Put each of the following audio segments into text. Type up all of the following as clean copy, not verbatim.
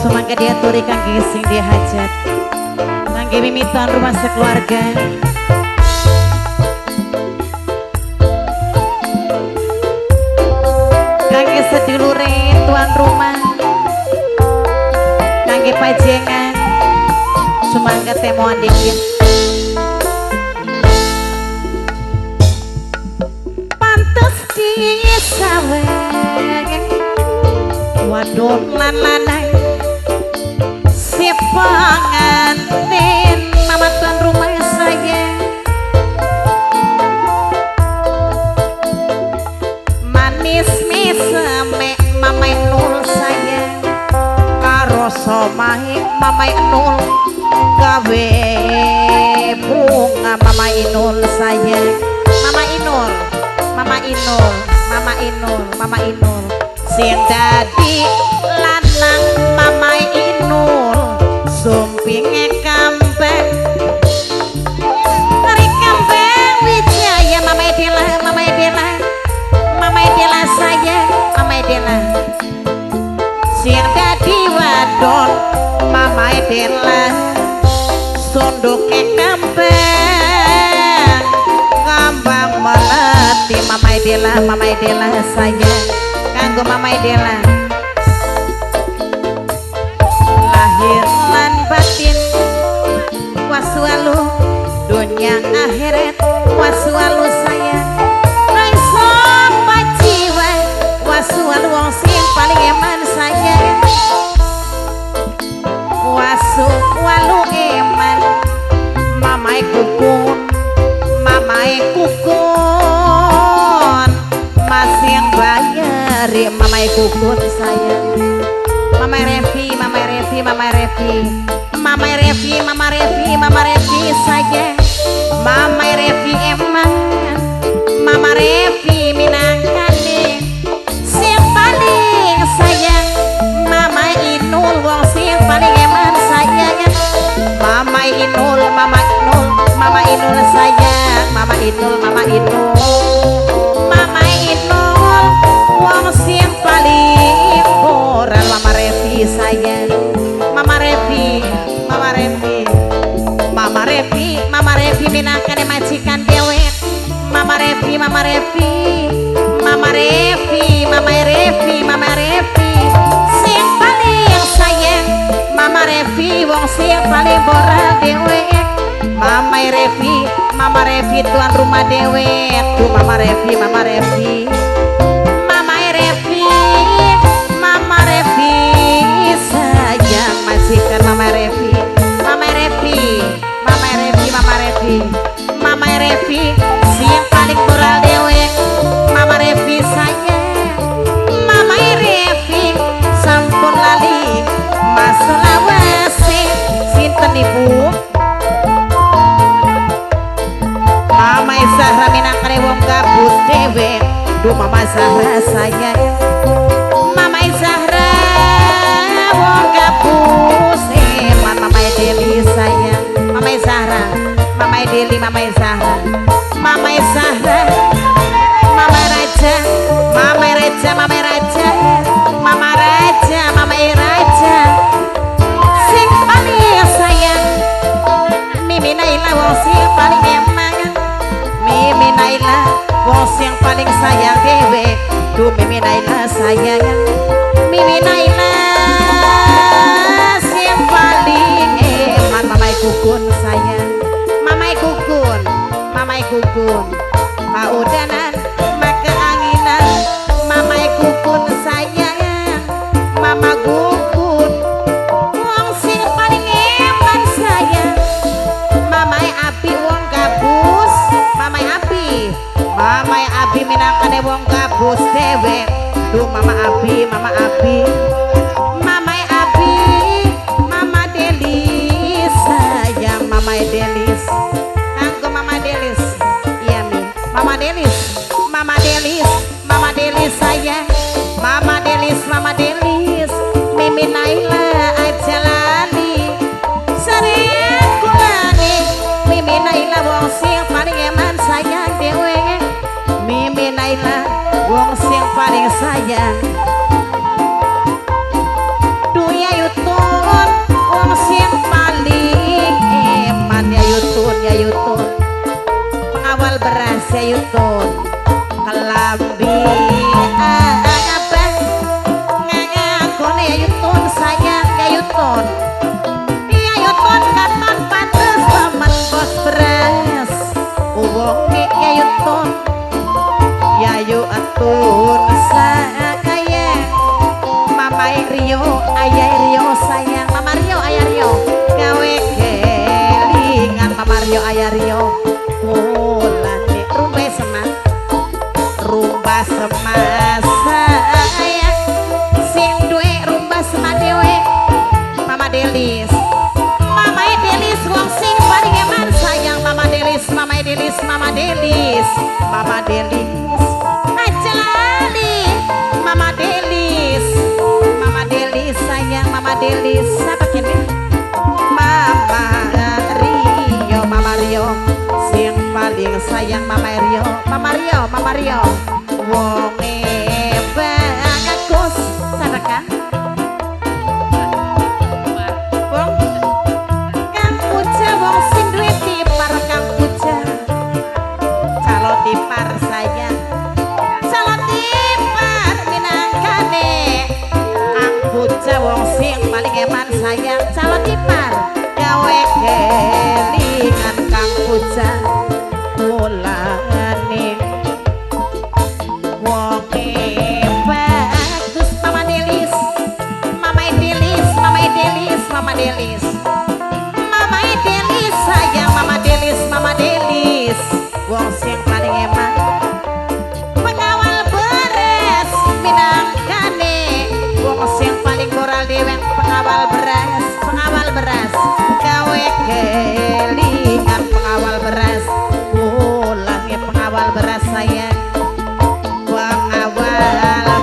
Sumangga diaturi kangge sing dihajat, kangge mimitan rumah sekeluarga. Kangge sedulure tuan rumah, kangge pajengan, sumangga temuan dikit. Pantes disawang wadon lan lanang si pengantin mama tuan rumah saya, manis miseme mama Inul saya, karo somahe mama Inul gawe bunga mama Inul saya, mama Inul, mama Inul, mama Inul, mama Inul sing dadi lanang mama Inul sumpinge kambang ri kambang wijaya mama Dela, mama Dela, mama Dela saya, mama Dela sing dadi wadon mama Dela sondoke kambang kambang melati mama Dela, mama Dela saya, kanggo mama Dela lahir lan batin wasualu dunia akhirat wasualu saya raiso pajiwa wasualu wong sing paling eman saya, wasualu eman mamae kukun, mamae kukun masih yang bayar mamae kukun saya, mama Revi, mama Revi, mama Revi, mama Revi, mama Revi, mama Revi saya, mama Revi eman, mama Revi minangkane sing paling sayang mama Inul wong sing paling eman sayang, mama Inul, mama Inul, mama Inul sayang, mama Inul, mama Inul, mama Inul wong sing paling moral mama Revi sayang, mama Revi, mama Revi, mama Revi, mama Revi minangkane majikan dewek, mama Revi, mama Revi, mama Revi, mama Revi, mama Revi sing paling sayang mama Revi wong sing paling moral dewek, mama Revi, mama Revi tuan rumah dewek tuh mama Revi, mama Revi, mama Revi, mama Revi sayang majikan mama Revi, mama Revi, mama Revi, mama Revi, mama Revi sing paling moral dewek, mama Revi sayang, mama Revi sampun lali maselawase sinten ibu mama Zahra minangkane wong gabut dewek duh mama Zahra sayang, mama Zahra wong gabut eman mama Deli sayang, mama Zahra, mama Deli, mama Zahra, mama Zahra, mama Raja, mama Raja, mama Raja, mama Raja, mama Raja sing paling sayang Mimi Naila wong sing paling emang, Mimi Naila wong sing paling sayang dewek duh Mimi Naila sayang, Mimi Naila sing paling eman mamae kukun sayang, mamae kukun, mamae kukun kaudanan maka anginan mamae kukun sayang, mama kukun wong sing paling eman sayang, mamae api wong gabus, mamae api, mamae api minangkane wong gabus dewek duh mama api, mama api, mamae api, mama Delis sayang, mamae Delis kanggo mama Delis iya mi, mama Delis, mama Delis, mama Delis sayang, mama Delis, mama Delis Mimi Naila aja lali sering kulane Mimi Naila wong sing paling eman sayang dewek, Mimi Naila wong sing paling sayang. Duh Yayutun wong sing paling eman. Yayutun, Yayutun pengawal beras. Yayutun kelambi abang ngangakone. Yayutun sayang, Yayutun, Yayutun katon pantes temen bos beras wonge. Yayutun, Yayu atun sayang, Mama Rio, Ayah Rio sayang, Mama Rio, Ayah Rio gawe kelingan. Mama Rio, Ayah Rio mulane rumbe semat, rumba semat sayang, sing duwe rumba semat dhewe. Mama Delis, Mama Delis wong sing paling eman sayang. Mama Delis, Mama Delis, Mama Delis, Mama Delis aja lali. Mama Delis, Mama Delis sayang, Mama Delis siapa kini? Mama Rio, Mama Rio sing paling sayang. Mama Rio, Mama Rio, Mama Rio wonge bagus sarakan. Wong Kang Puja wong sing duwe tipar. Kang Puja calo tipar sayang, calo tipar minangkane. Kang Puja wong sing paling eman sayang, calo tipar gawe kelingan. Kang Puja mulane wonge bagus. Mama Delis, Mama Delis, Mama Delis, Mama Delis, Mama Delis sayang, Mama Delis, Mama Delis wong sing paling eman, pengawal beras minangkane, wong sing paling moral dhewe, pengawal beras, pengawal beras gawe kelingan. Pengawal beras pulangnya, pengawal beras sayang, pengawal beras,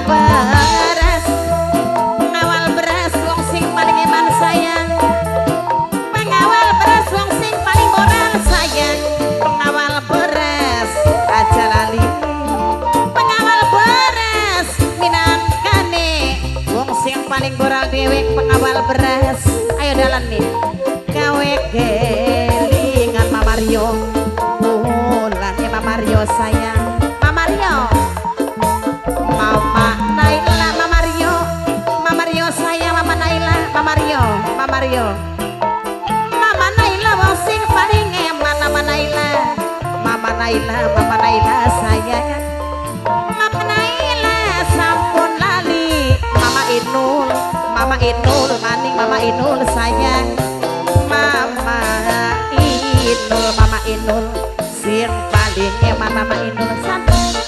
pengawal beras wong sing paling eman sayang, pengawal beras wong sing paling moral sayang. Pengawal beras aja lali, pengawal beras minangkane, wong sing paling moral dhewe, pengawal beras. Ayo dalan nih gawe kelingan. Mama Rio pulangnya, Mama Rio sayang, Mama Rio, Mama Naila, Mama Rio, Mama Rio sayang, Mama Naila, Mama Rio, Mama Rio, Mama Naila wong sing paling eman. Mama Naila, Mama Naila, Mama Naila sayang, Mama Naila sampun lali. Mama Inul, Mama Inul maning, Mama Inul sayang, Mama Inul, Mama Inul sing paling eman. Mama Inul santai.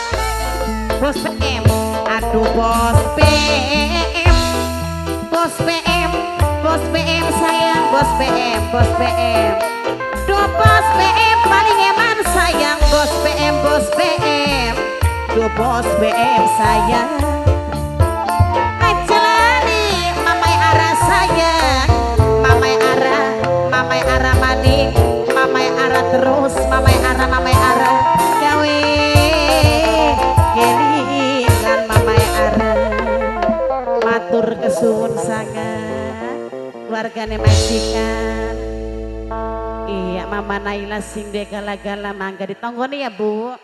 Bos PM, aduh bos PM, bos PM, bos PM sayang, bos PM, bos PM, duh bos PM paling eman sayang, bos PM, bos PM, duh bos PM sayang. Aja lali Mamai Ara sayang, Mamai Ara, Mamai Ara maning, Mamai Ara terus, Mamai Ara, Mamai Ara gawe kelingan. Mamai Ara matur kesuwun sangat keluargane majikan. Iya, Mama Naila sing duwe gala-gala mangga ditonggoni ya, Bu.